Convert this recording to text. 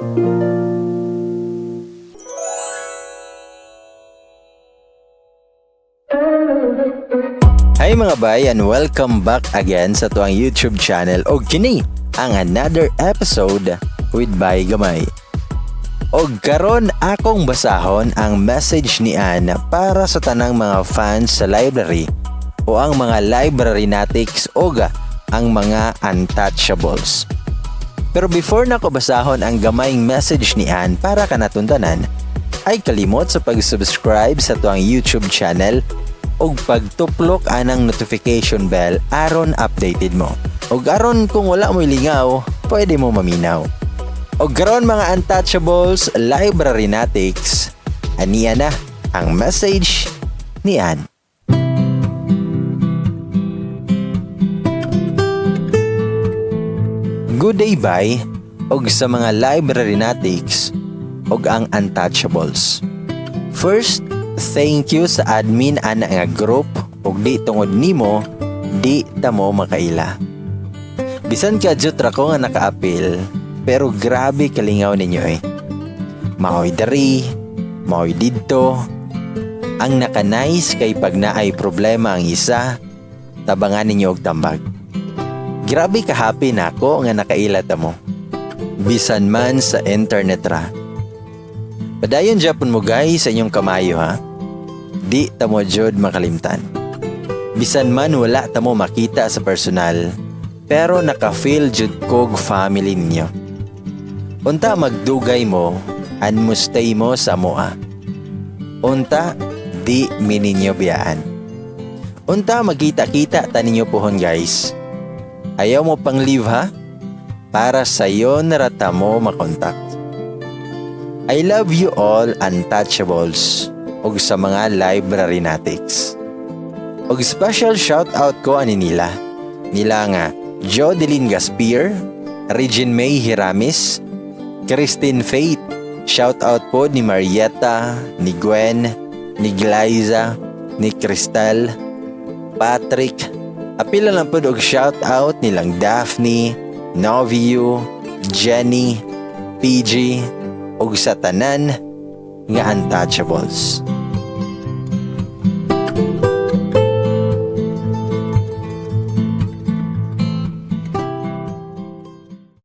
Hi mga bay, and welcome back again sa atuang YouTube channel og kini ang another episode with Bay Gamay. Og karon akong basahon ang message ni Ann para sa tanang mga fans sa library o ang mga library natics og ang mga untouchables. Pero before nako basahon ang gamayng message ni Ann para kanatong tanan, ay kalimot sa pag-subscribe sa atuang YouTube channel ug pagtuplok anang notification bell aron updated mo. Ug aron kung wala mo'y lingaw, pwede mo maminaw. Og karon mga untouchables, library natics, aniya na ang message ni Ann. Good day bye og sa mga library natics og ang untouchables. First, thank you sa admin ana nga group ug di tungod nimo di ta mo makaila. Bisan ka jud ra ko nga nakaapil, pero grabe kalingaw ninyo eh. Maoy dari, maoy didto. Ang naka-nice kay pag naay problema ang isa, tabangan ninyo og tambag. Grabe ka happy nako nga nakaila ta mo. Bisan man sa internet ra. Padayon japon mo guys sa inyong kamayo ha. Di ta mo jud makalimtan. Bisan man wala ta mo makita sa personal, pero naka-feel jud kog family ninyo. Unta magdugay mo, and mo stay mo sa moa. Unta di mi ninyo biyaan. Unta magkita-kita ta ninyo puhon guys. Ayaw mo pang leave ha? Para sayo na rata mo makontak. I love you all untouchables ug sa mga library natics. Og special shout out ko ani nila. Nila nga Jodeline Gaspir, Regine May Hiramis, Christine Faith. Shout out po ni Marietta, ni Gwen, ni Glyza, ni Cristal, Patrick. Apila lang po og shout out nilang Daphne, Novio, Jenny, PG, ug sa tanan nga untouchables.